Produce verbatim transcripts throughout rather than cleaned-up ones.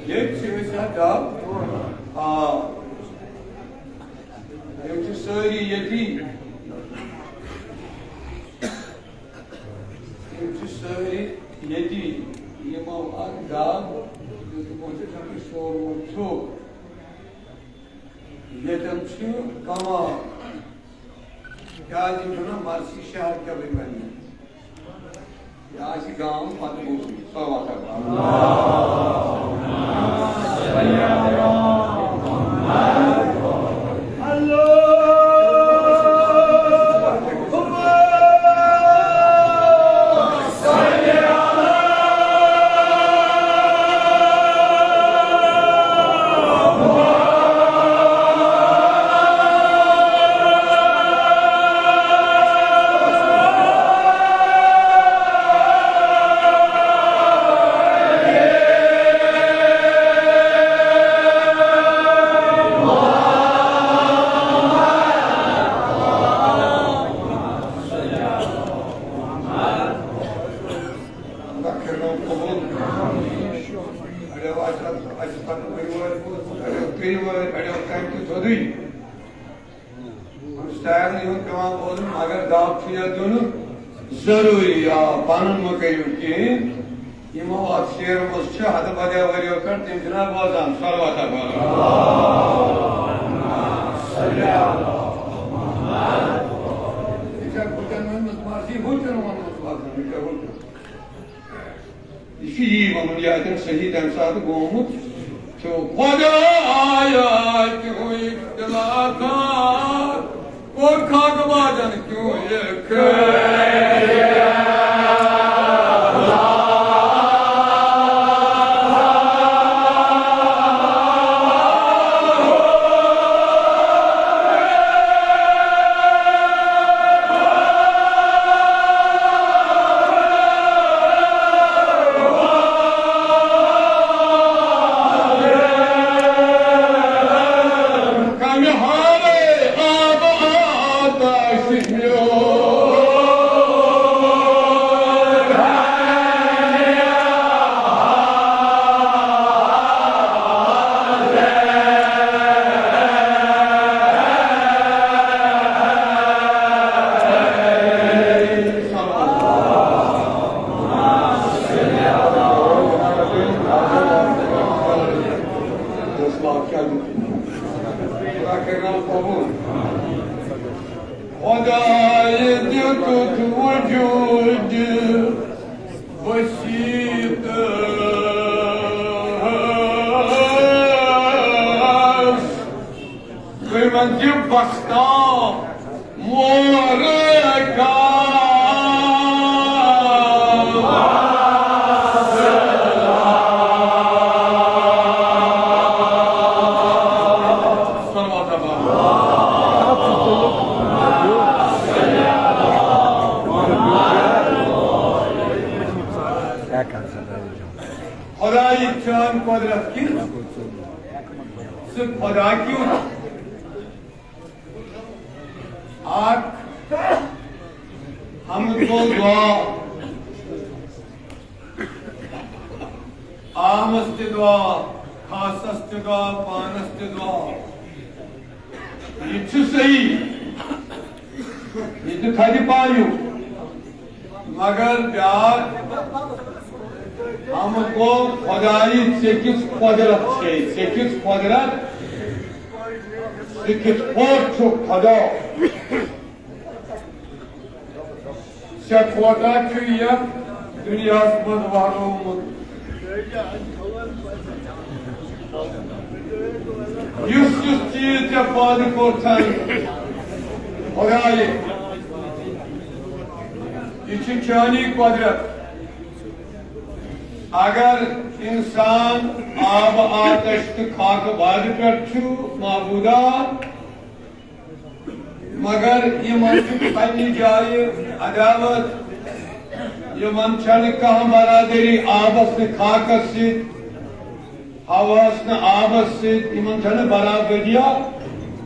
ییٚتہِ چھِ أسۍ اَتھ گاو۔ آ۔ یِم چھِ سٲری ییٚتی۔ یِم چھِ سٲری ییٚتی۔ یِمو اَتھ گاو دیُتمُت چھُ، شوروُن چھُ۔ ییٚتٮ۪ن چھُ کمال۔ کیٛازِ یِم چھِنہٕ مرثی شہر کٮ۪وٕے بنیمٕتۍ۔ یہِ آسہِ گام پتہٕ بوزُن۔ صلوات۔ اللہ کٔرِنو قبول۔ اَڑیو آسہِ اَتھ، اَسہِ پَتہٕ ؤرۍ وٲرۍ، اَڑیو ترٛیٚیہِ وٲرۍ، اَڑیو کَمہِ تہِ تھوٚدُے۔ وۄنۍ چھُ سارنٕے ہُنٛد پٮ۪وان بوزُن، مگر دَب چھُ یَتھ دیُن ضروٗری۔ آ، پَنُن مہٕ کٔرِو کِہیٖنۍ۔ یِمو اَتھ شعرٕ منٛز چھِ ہَتہٕ بَدیو ؤرِیو پٮ۪ٹھ، تِم چھِنہ بوزان۔ صلوات پَرُن۔ یہِ چھا ہُتٮ۪ن ووٚنمُت، مَرضی ہُتٮ۪ن ووٚنمُت وَزَن، یہِ چھا ہُتٮ۪ن؟ یہِ چھُ یی وَنُن، یہِ اَتٮ۪ن صحیح تَمہِ ساتہٕ گوٚمُت چھُ۔ خۄدایا، کیوں اختلاطات، کوٚر خاکہٕ بازَن کیوں یہِ خٲر؟ کمہِ حالے آب آتش میون۔ خۄدایہِ دیُتُتھ وجوٗد وسیٖتس۔ تُہۍ ؤنۍ زِ بستان مورکا۔ خدایہِ چٲنۍ قۄدرت کِژھ، ژٕ خدا کیُتھ۔ اکھ حمد گوٚو دعا، عامس تہِ دعا، خاصس تہِ دعا، پانس تہِ دعا۔ یہِ تہِ چھُ صحیح، یہِ تہِ تھدِ پایُک۔ مگر بیاکھ حمد گوٚو خدایہِ، ژےٚ کِژھ قۄدرت چھے، ژےٚ کِژھ قۄدرت، ژٕ کِتھ پٲٹھۍ چھُکھ خدا؟ ژےٚ کوتاہ چھُ یتھ دُنیاہس منٛز وہرومُت؟ یُس یُس چیٖز ژےٚ پٲدٕ کوٚرتھن، خدایہِ، یہِ چھِ چٲنی قۄدرت۔ اگر انسان آب آتش تہٕ خاکہٕ وادٕ پٮ۪ٹھ چھُ معبوٗدا، مگر یِمن چھُ پننہِ جایہِ عداوت۔ یِمن چھنہٕ کانٛہہ برادری آبس تہٕ خاکس سۭتۍ، ہوہس نہٕ آبس سۭتۍ۔ یِمن چھنہٕ برابریا۔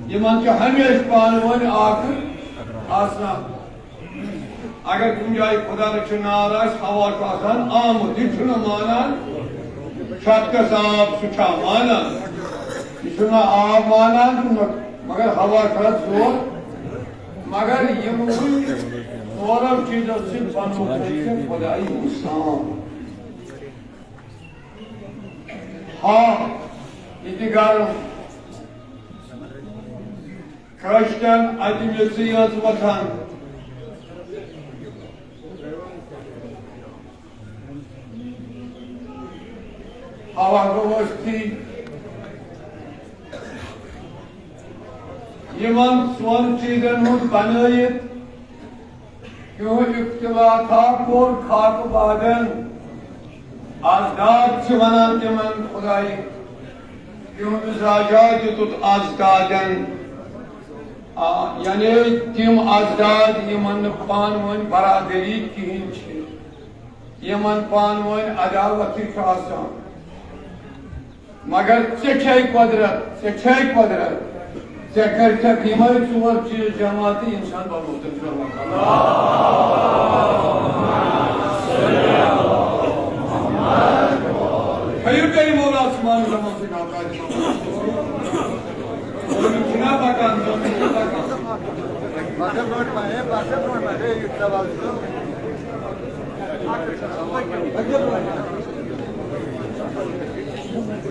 یِمن چھُ ہمیشہٕ پانہٕ ؤنۍ اکھ آسان۔ اگر کُنہِ جایہِ خۄدا رٔچھِن نار آسہِ، ہوا چھُ آسان آمُت، یہِ چھُنہٕ مانان۔ چھۄکس آب سُہ چھا مانان؟ یہِ چھُنہٕ آب مانان تہٕ نہ، مگر ہوا چھُ اتھ زور۔ مگر یِموٕے ژورو چیٖزو سۭتۍ بنووُکھ أسۍ خۄدایہِ انسان۔ ہاں، یہِ تہِ گرم۔ کٲشرٮ۪ن اتہِ میٚژٕے ٲس وۄتھان۔ ہوا گوٚو ٲسۍتھٕے۔ یِمن ژۄن چیٖزن ہُنٛد بنٲیِتھ تِہُنٛد افتتاح کوٚر خاکہٕ بادن۔ اجداد چھِ ونان تِمن خۄدایہِ، تِہُنٛد زاجا دیُتُتھ اجدادن۔ آ، یعنی تِم اجداد یِمن نہٕ پانہٕ ؤنۍ برادری کِہیٖنۍ چھِ، یِمن پانہٕ ؤنۍ عداوتٕے چھُ آسان۔ مگر ژےٚ چھے قۄدرت، ژےٚ چھے قۄدرت، ژےٚ کٔرۍ چھکھ یِمے ژور چیٖز جمع تہٕ انسان بنووُتھ ژےٚ۔ تھٲیِو تیٚلہِ مولا عثمان زمان سٕنٛدِ حوالہٕ۔ چھُنہ پکان، چھُنہ پکان۔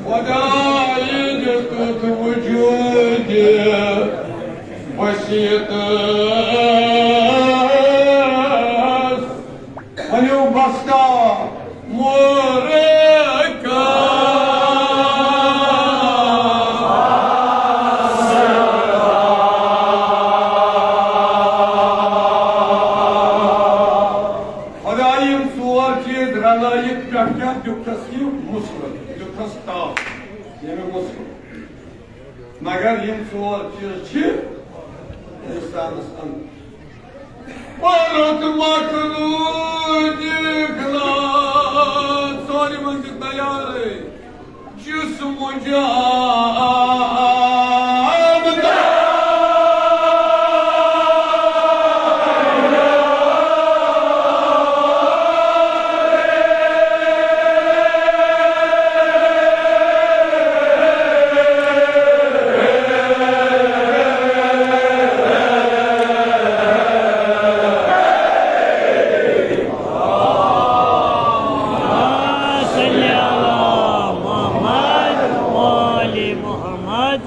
خۄدایہِ دیُتُتھ وجوٗدِ وسیٖعتس۔ ؤنِو بستا مورکا۔ خۄدایہِ یِم ژور چیٖز رلٲیِتھ پٮ۪ٹھ کیٛاہ دیُتتھس یہِ مُسلہٕ، دیُتتھس تاپھ، یعنی مُسلہٕ۔ مگر یِم ژور چیٖز چھِ اِنسانَس اَنٛدر۔ پوٚرُت مۄکلوو دِگلہ، ژورِ منٛزِ تیارٕے جسم جان۔ صلی علی محمد و آل محمد۔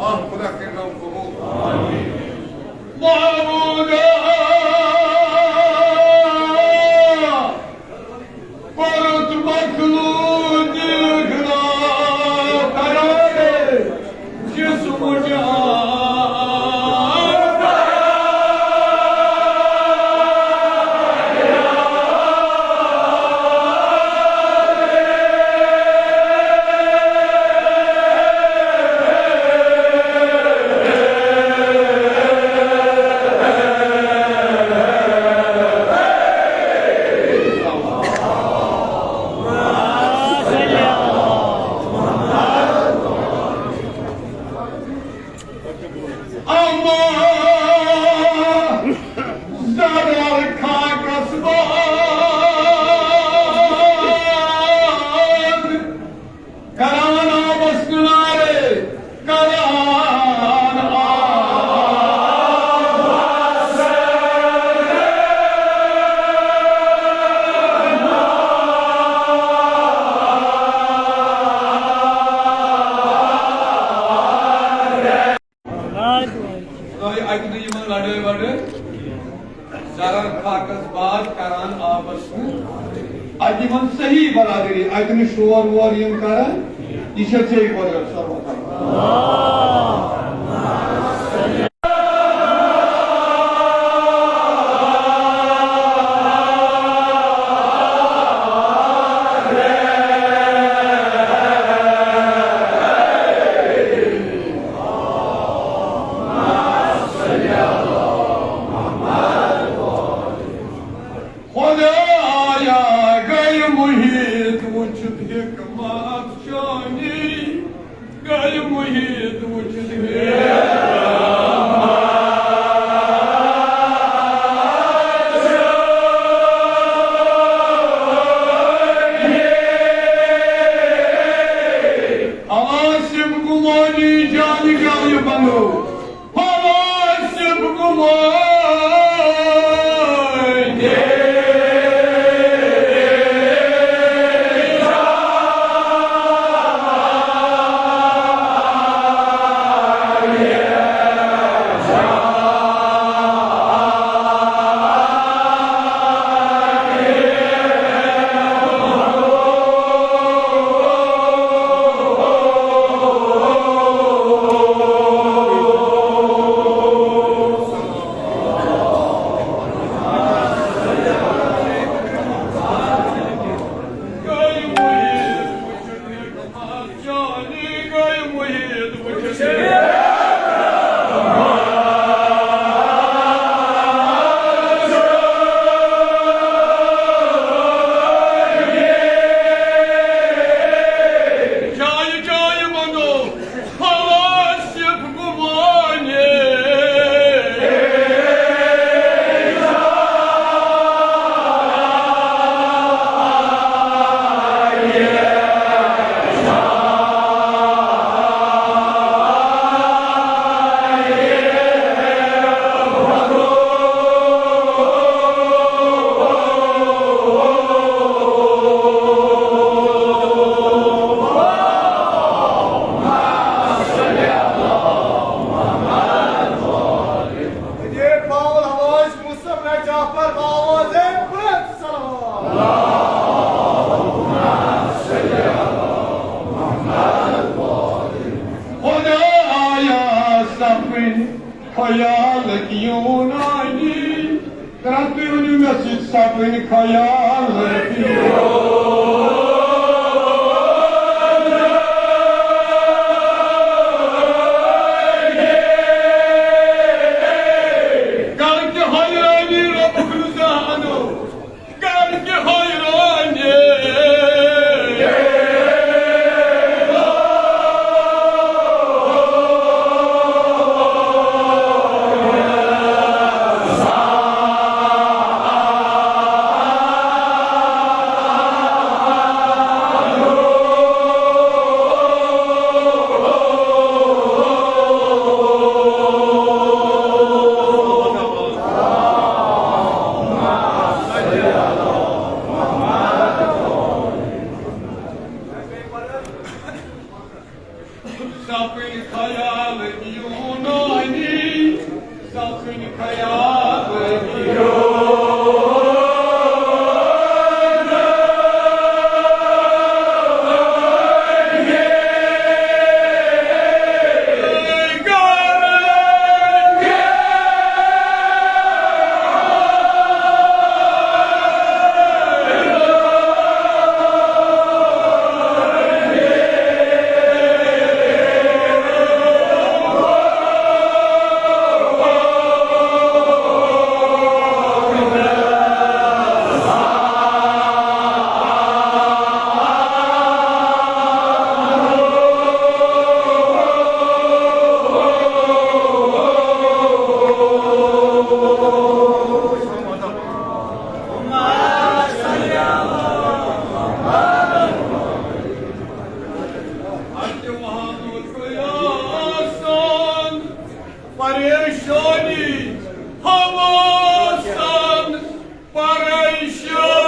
محمود۔ پرت مخلوق دیکھنا قرار جسم جان۔ اما ضرر خاکس باد کران آبس کنارے، کران آب۔ تۄہہِ اَتہِ نہٕ یِمن لڑٲے وڑٲے، ضرر خاکس باد کران آبس نہٕ۔ اَتہِ یِمن صحیح برادری، اَتہِ نہٕ شور وور یِم کران، یہِ چھےٚ ژےٚ قۄدرت سروتر۔ خدایا گٔے محیط وُچھِتھ حکمت چٲنی، گٔے محیط وُچھِتھ حکمت۔ دے پاول حواج مصطفیٰ جعفر آواز بلند صلوات۔ خدایا سپٕنۍ خیالٕکۍ یوٗنانی، رب تُہۍ ؤنِو مےٚ سۭتۍ، سپٕنۍ خیالٕکۍ یوٗنانی۔ کر کہِ حیرانی ربُک رضا اَنو، کر کہِ حیرانی۔ سپٕنۍ خیالٕکۍ یوٗنانی، سپٕنۍ خیالٕکۍ یوٗنانی۔ پریشانی حواسن پریشان۔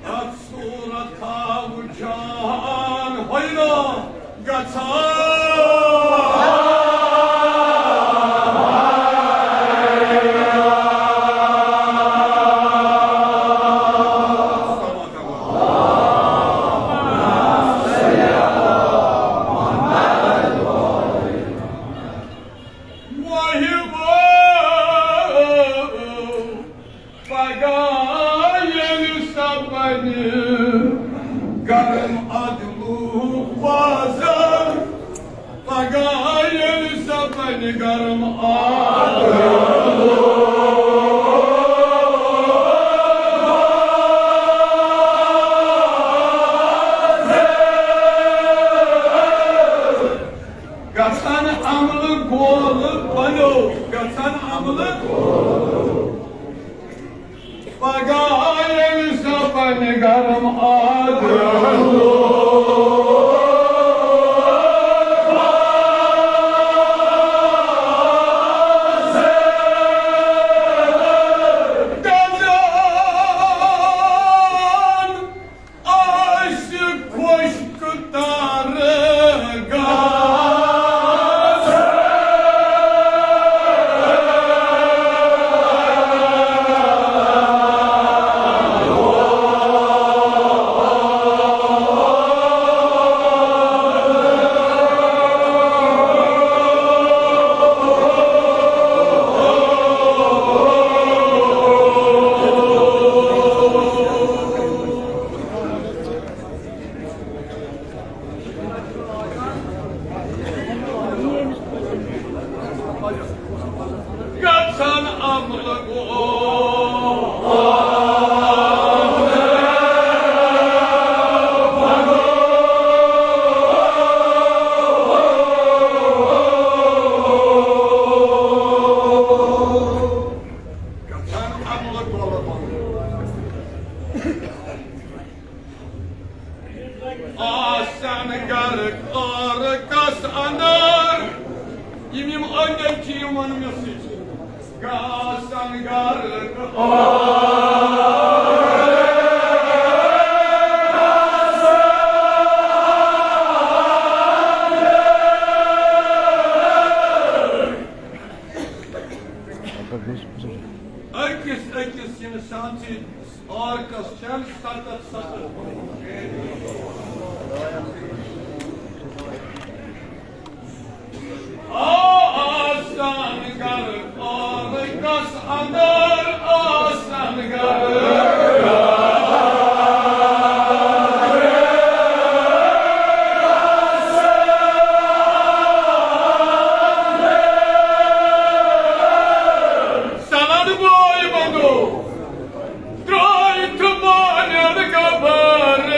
اتھ صورت تھاو جان حیران گژھان۔ واہ واہ۔ پگاہ ییٚلہِ سپدِ گرم عدلُک بازار، پگاہ ییٚلہِ سپدِ گرم عدلُک بازار، گژھن عملہٕ پگاہ ییٚلہِ سۄ پننہِ گرم آد آسہِ خۄشک تارٕ گاسہٕ۔ گژھن عملہٕ گوٚو۔ گژھن عملہٕ گوٚو۔ آسن گرٕ ٲرکس اندر، یِم یِم أنٛدۍ أنٛدۍ چھِ یِمن مےٚ سۭتۍ۔ گژھن گرٕ ٲرکس اندر۔ أکِس أکِس اِنسان سٕنٛدِ عٲرقس چھَنہٕ ستتھ ستتھ۔ آ، آسن گرٕ عٲرقس اندر، آسن گرٕ۔ سند بوے بندو، ترٲوِتھ بانٮ۪ن گبر۔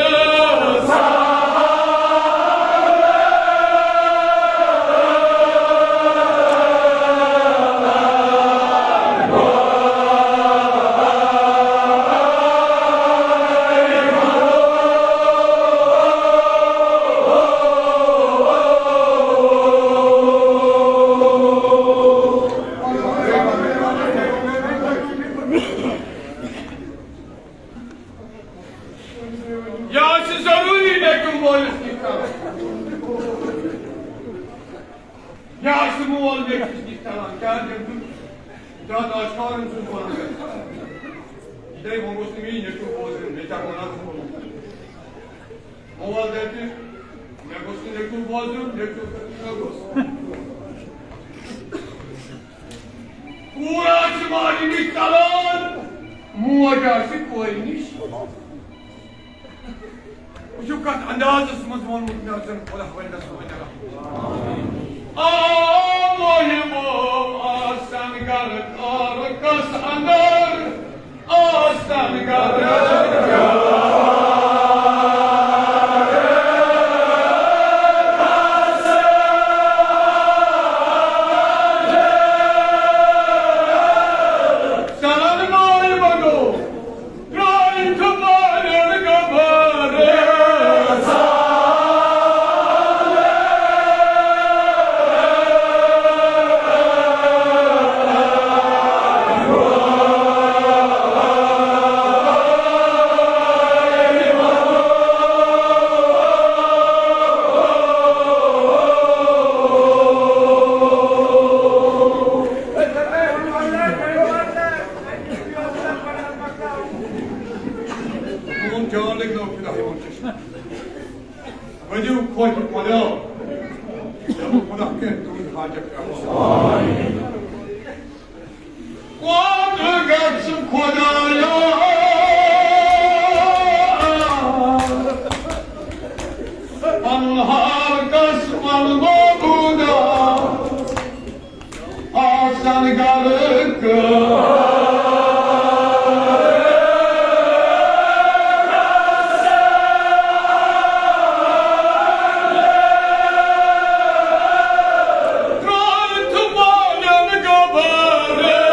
یہِ آسہِ ضروٗری نیٚچوٗ مٲلِس نِش ژَلُن۔ یہِ آسہِ مول نیٚچوِس نِش ژَلان۔ کیٛاہ دٔلیٖل؟ زیادٕ آشکارَن چھُس وَنان۔ یہِ دَپہِ، وۄنۍ گوٚژھ نہٕ مےٚ یہِ نیٚچوٗ بوزُن، مےٚ کیٛاہ وَنان چھُ ووٚنمُت۔ مول دَپہِ، مےٚ گوٚژھ نہٕ نیٚچوٗ بوزُن، نیٚچوٗ دَپہِ، مےٚ گوٚژھ۔ کوٗر آسہِ ماجہِ نِش ژَلان، موج آسہِ کورِ نِش۔ وٕچھِو کَتھ اندازَس منٛز ووٚنمُت مےٚ زَن خۄدا وَنہِ گژھِ وۄنۍ رحم۔ آ، موہِمو آسَن گَرٕ کارکَس اندر۔ آسن گرٕ سرن ماے بنو، ترٛٲوِتھ مالٮ۪ن گبر۔ چون جان لگنو خدا ہے چشم۔ ؤنِو خۄش خۄدا۔ خۄدا کٔرِتھ تُہُنٛد حاجت روا۔ کوٚت گژھِ خۄدایا؟ پنُن حال کس پنُن معبودا؟ آسن گرک۔ ترٛٲوِتھ مالٮ۪ن گبر۔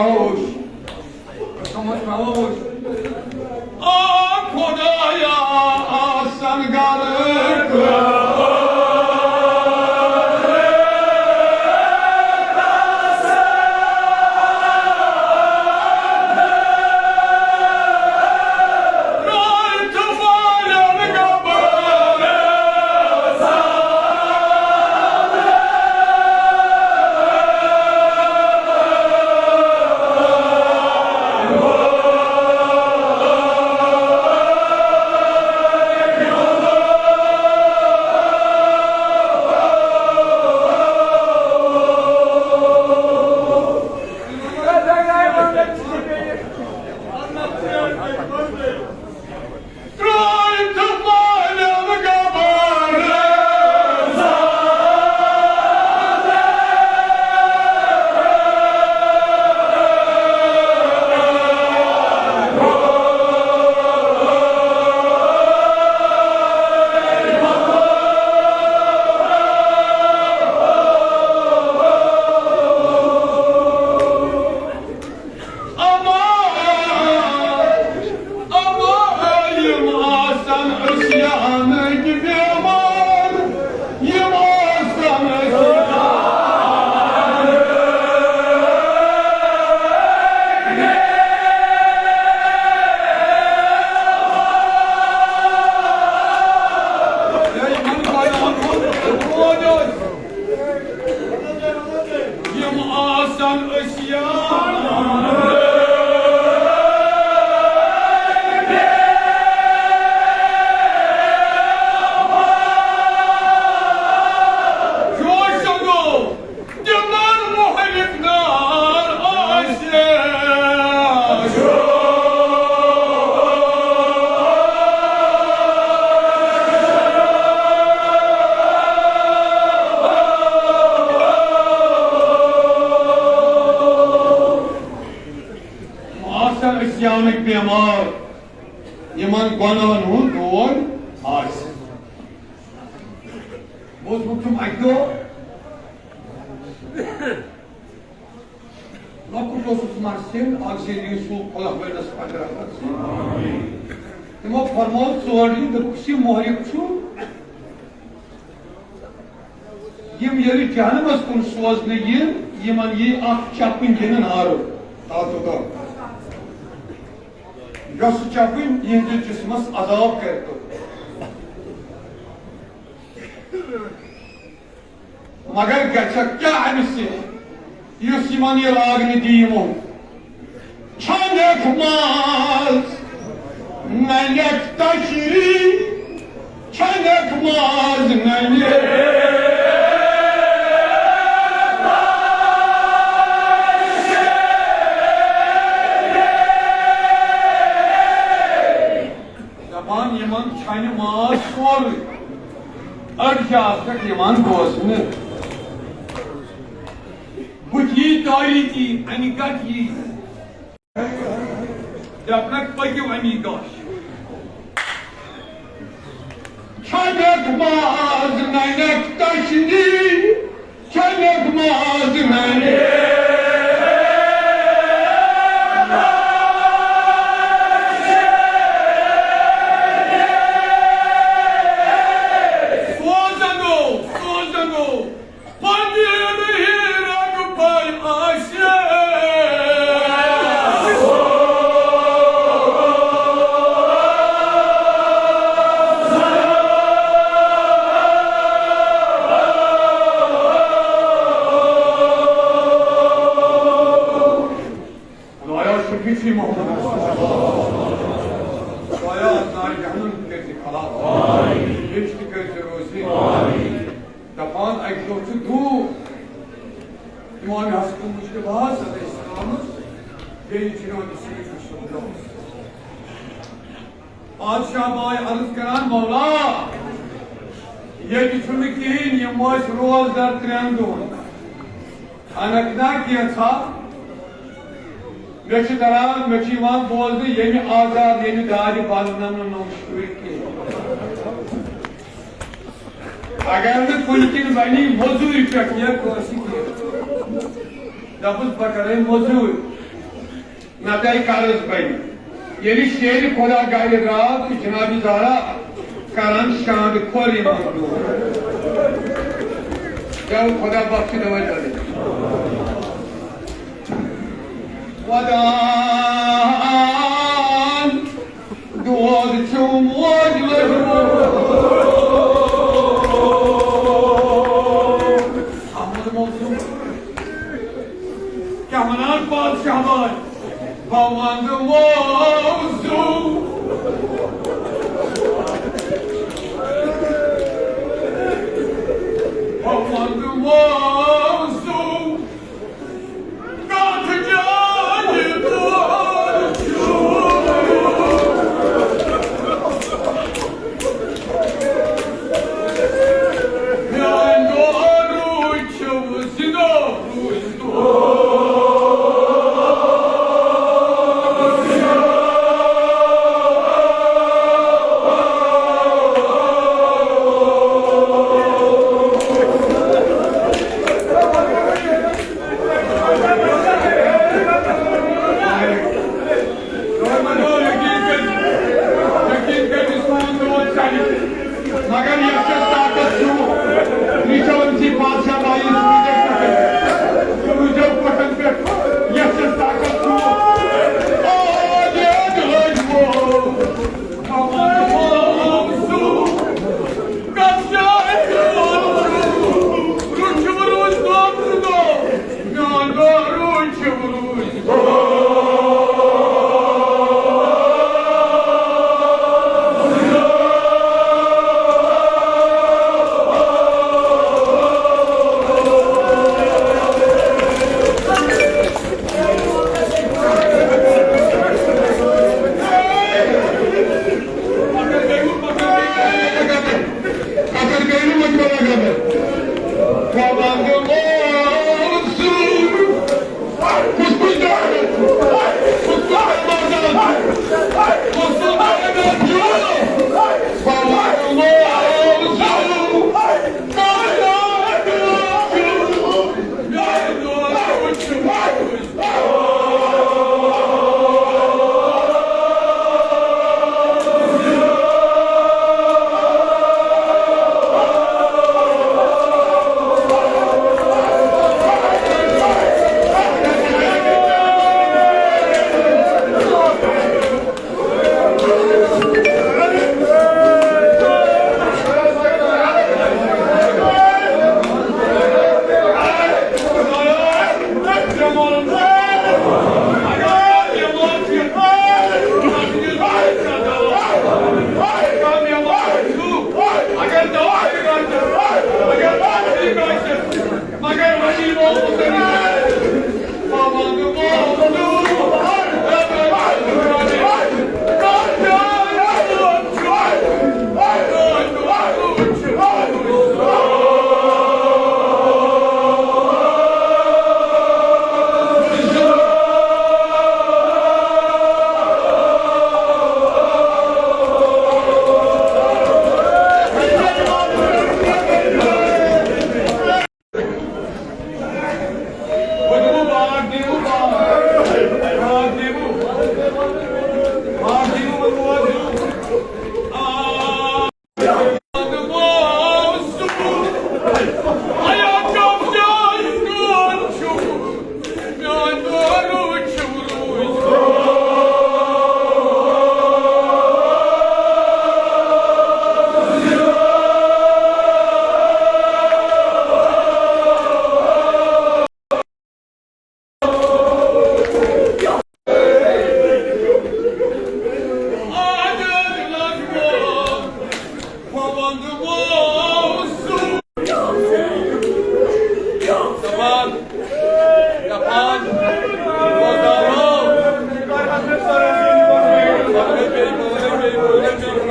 خاموش۔ خاموش، خاموش۔ آ خدایا، آسن گرک۔ اما، اما یِم آسن عصیانٕکۍ بیمار، یِم آسن عصیان۔ یِم آسن عصیان۔ جوش سنو، تِمن مُہلِک نار آسہِ۔ آسن عصیانٕکۍ بیمار، یِمن گۄناہن ہُنٛد دود آسہِ۔ بہٕ اوسُس وُچھُم اَکہِ دۄہ، لۄکُٹ اوسُس عمر سنگھ، اکھ زیر یوسف خۄدا بٔڈِس پنجرس منٛز۔ تِمو فرموو ژورِ، دوٚپُکھ، یہِ مُہلِک چھُ، یِم ییٚلہِ جہنمس کُن سوزنہٕ یِن، یِمن یی اکھ چپٕنۍ دِنہٕ نارُک۔ تَتھ دُکان۔ یۄس چپٕنۍ یِہنٛدِس جسمس عذاب کرِ۔ مگر گژھکھ کیٛاہ اَمہِ سۭتۍ، یُس یِمن یہِ لاگنہٕ دی یِمو؟ چھَنکھ ماز نَنٮ۪کھ تشریح، چھَنکھ ماز نَنہِ۔ دپان یِمن چھنہِ ماز سورُے، أڑۍ چھِ آز پٮ۪ٹھ یِوان بوزنہٕ۔ بُتھِ یی تٲریٖکی، اَنہِ گٹ یی۔ دپنکھ پٔکِو اَمی گاش۔ چھنکھ ماز ننکھ تشنی، چھنکھ ماز ننکھ۔ سوزنو، سوزنو، پنیر ہیرک پل آسے۔ خدایا، شفیع محمد۔ خدایا، نار جہنم کٔرۍ زِ خلاص۔ بہشت کٔرۍ زِ روزی۔ دپان اکہِ دۄہ چھُ دوٗر امام حسن مجتبیٰ علیہ السلامس، بیٚیہِ جناب سید رسول اللہ۔ بادشاہ بایہِ عرض کران، مولا، ییٚتہِ چھُنہٕ کِہیٖنۍ، یِم ٲسۍ روزدر ترٛٮ۪ن دۄہن۔ اننت ناگ کینٛژھا، مےٚ چھُ تران، مےٚ چھُ یِوان بوزنہٕ، ییٚمہِ آزاد، ییٚمہِ دارِ بنٛد نمنہٕ نوٚو شُرۍ کینٛہہ۔ اگر نہٕ کُنہِ کِنۍ بنی مٔزوٗرۍ پٮ۪ٹھ یا کٲنٛسہِ کینٛہہ، دَپُس، بہٕ کرے مٔزوٗرۍ۔ نتہٕ آیہِ قرض بنہِ۔ ییٚلہِ شیرِ خۄدا گرِ درٛاو تہٕ جناب زہرا کران شانٛد کھۄر یِمن دود۔ گٮ۪و خۄدا بخش دوے بدل۔ ودان دود چھُم وۄج لوٚجمُت۔ احمد موضوع۔ کیٛاہ وَنان پادشاہ باے؟ بہٕ وَنہٕ موضوع۔ بہٕ وَنہٕ موضوع۔ کتھ جایہِ دود چھُ؟ میٛانہِ دورُک چھُم زِندٕ روٗزمُت۔ مگر یَتھ چھَس طاقت چھُ، یہِ چھُ أمۍ سٕے پادشاہ بایِس روٗزٮ۪و پٮ۪ٹھ، روٗزٮ۪و پٮ۪ٹھ، یَتھ چھَس طاقت چھُ۔ آ، دے دۄہَے وول۔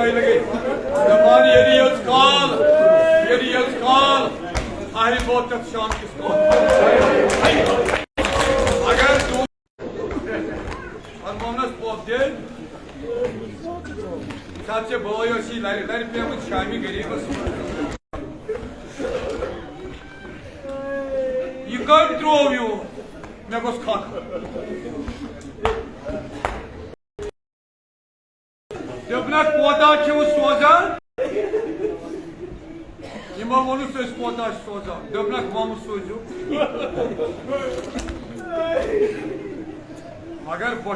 دپان ییٚلہِ یٔژ کال، ییٚلہِ یٔژ کال آہہِ بوتھ تتھ شام کِس دۄہس۔ اگر ژٕ فرماونس پوٚپ دِن، ساتہٕ ژےٚ بٲے ٲسی لرِ لرِ پیمٕتۍ شامہِ غریٖبس۔ یہِ کٔمۍ ترٛوو یور؟ مےٚ گوٚژھ کھۄکھ۔ نہ، کوتاہ چھِو سوزان؟ یِمو ووٚنُس، أسۍ کوتاہ چھِ سوزان؟ دوٚپنَکھ، وۄمہٕ سوٗزِو۔ مگر بۄ-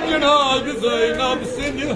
جناب زینب سٕنٛدِ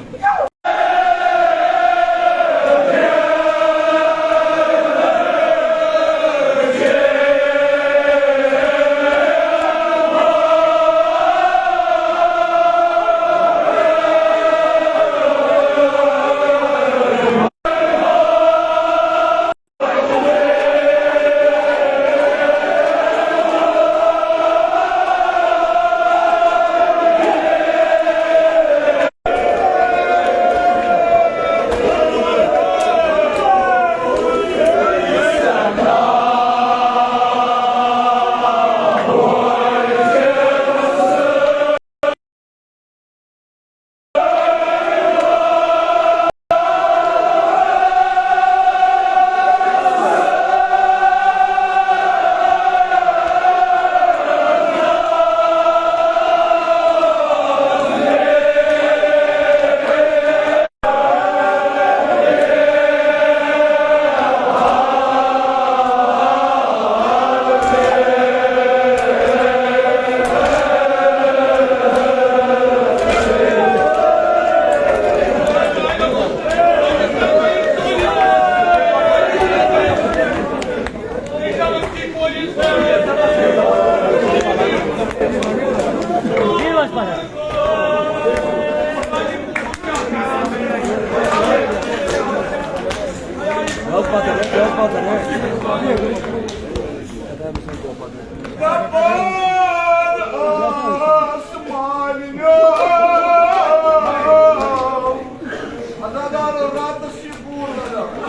عزادارو، راتس چھِ یہِ کوٗر لگان۔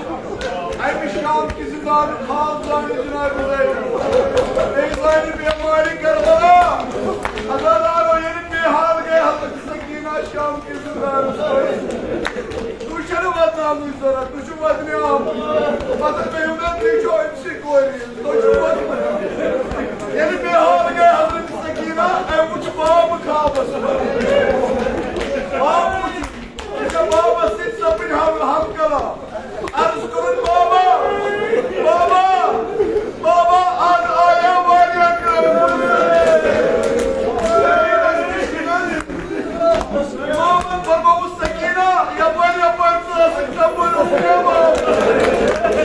اَمہِ شام کہِ زِندانُک حال زانہِ جناب حُسین۔ بیٚیہِ زانہِ بیمارِ کربلا۔ عزادارو، ییٚلہِ بے حال گٔے حضرت سکینہ شام کہِ زِندانَس منٛز۔ تُہۍ چھِنہٕ واتناونٕچ ضروٗرت، تُہۍ چھِو واتنہِ آمٕتۍ۔ مگر تُہۍ ؤنِو، تُہۍ چھِو أمۍ سٕے کورِ۔ تُہۍ چھِو واتنہِ۔ ییٚلہِ بے حال گٔے حضرت سکینہ، أمۍ وُچھ باب خوابَس منٛز۔ باب وُچھ۔ یہِ چھا بابس سۭتۍ سپٕدۍ ہم، ہم کلام؟ عرض کوٚرُن، بابا، بابا، بابا، از آیا واریاہ کٲلۍ۔ بابن فرمووُس، سکینہ، یپٲرۍ، یپٲرۍ ژٕ ٲسٕکھ، تپٲرۍ اوس مےٚ باب۔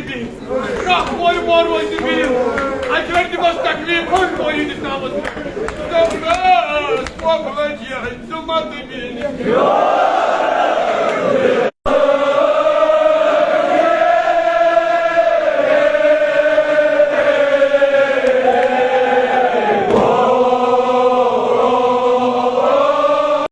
بِہِتھ۔ کانٛہہ کورِ مور روزِ نہٕ بِہِتھ۔ اَجہِ لَٹہِ تہِ گوٚژھ تکلیٖف کھوٚن کورِ ہِنٛدِس ناوَس۔